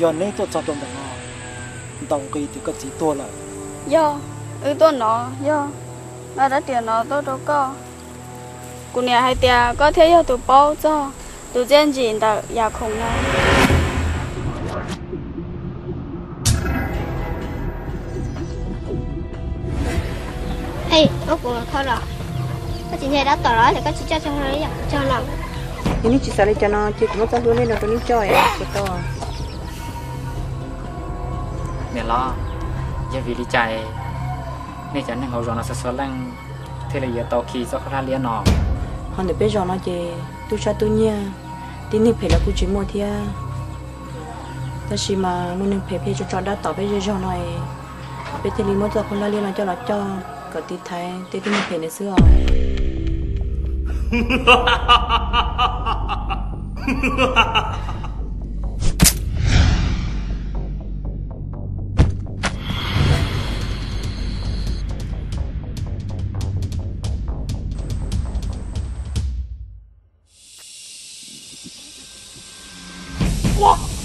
Yog neb tuaj txog rau ntawm no, ntaus nqi tias koj txiv tuag lawm. Yog, wb tuaj no yog, nqa rab riam no tuaj rau koj. Kuv niam hais tias koj thiaj yog tus paub txog tus txiaj ntsim ntawm yam khoom no. Ej, ua kuv kho los, koj tsis ntshai dab tom los es koj tsis coj tso yam kuv cog los? Yog nej tsis xav li cas no ces kuv muab txoj hlua nej no rau nej coj es kuv tau. Niam los, yog vim li cas nej cov neeg hauv zos no xov xov leej thiaj li yuav tau khi txoj khaub hlab liab no? Ho ntawm peb zos no ces tub sab tub nyiag, tib neeg phem los kuj tsis muaj thiab. Tab sis mas muaj neeg phem pheej tso tso dab tom peb zej zog no es peb thiaj li muab txoj khaub hlab liab no coj los coj kom tiv thaiv tej tib neeg phem ntawd xwb os.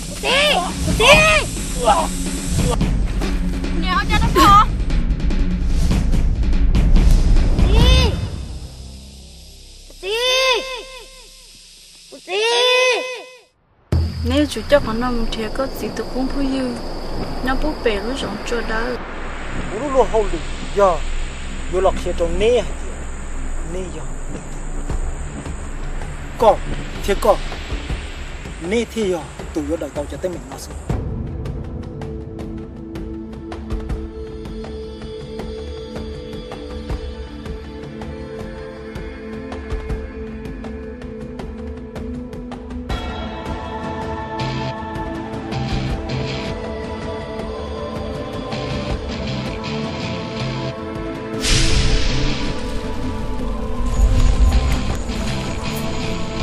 Kuv txiv, kuv txiv. Niam, ua cas rau koj? Kuv txiv, kuv txiv, kuv txiv. Neb yuav tsum coj qhov no mus nrhiav koj txiv tus qub phooj ywg nyob pub pem lub zoov tsua dawb. Kuv lub luag hauj lwm yog yuav los qhia rau neb hais tias neb yog leej twg. Koj thiab koj, neb thiaj yog tus yuav daws tau cov teeb meem no xwb.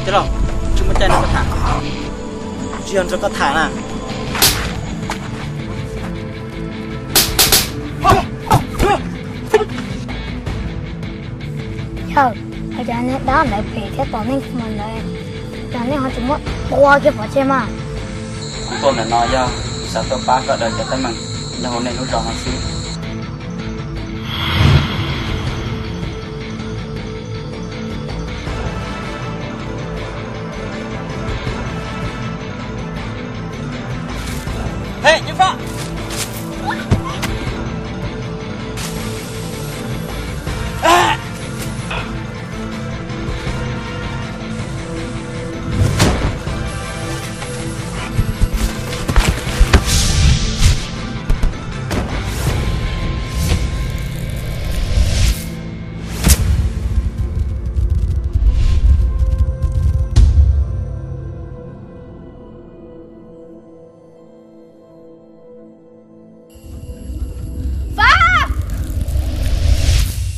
Tij laug, tsis muaj caij nrog koj tham, tsis yog nrog koj tham na. Yawg, ua cas dab ntawd phem thiab tom neeg ntawd, cas nej ho tsis muab tua kiag pov tseg mas? Kuv tuaj ntawm no yog kuv xav tuaj pab koj daws cov teeb meem nyob hauv nej lub zos no xwb.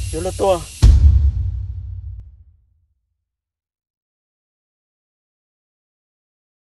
Yuav luag tuag,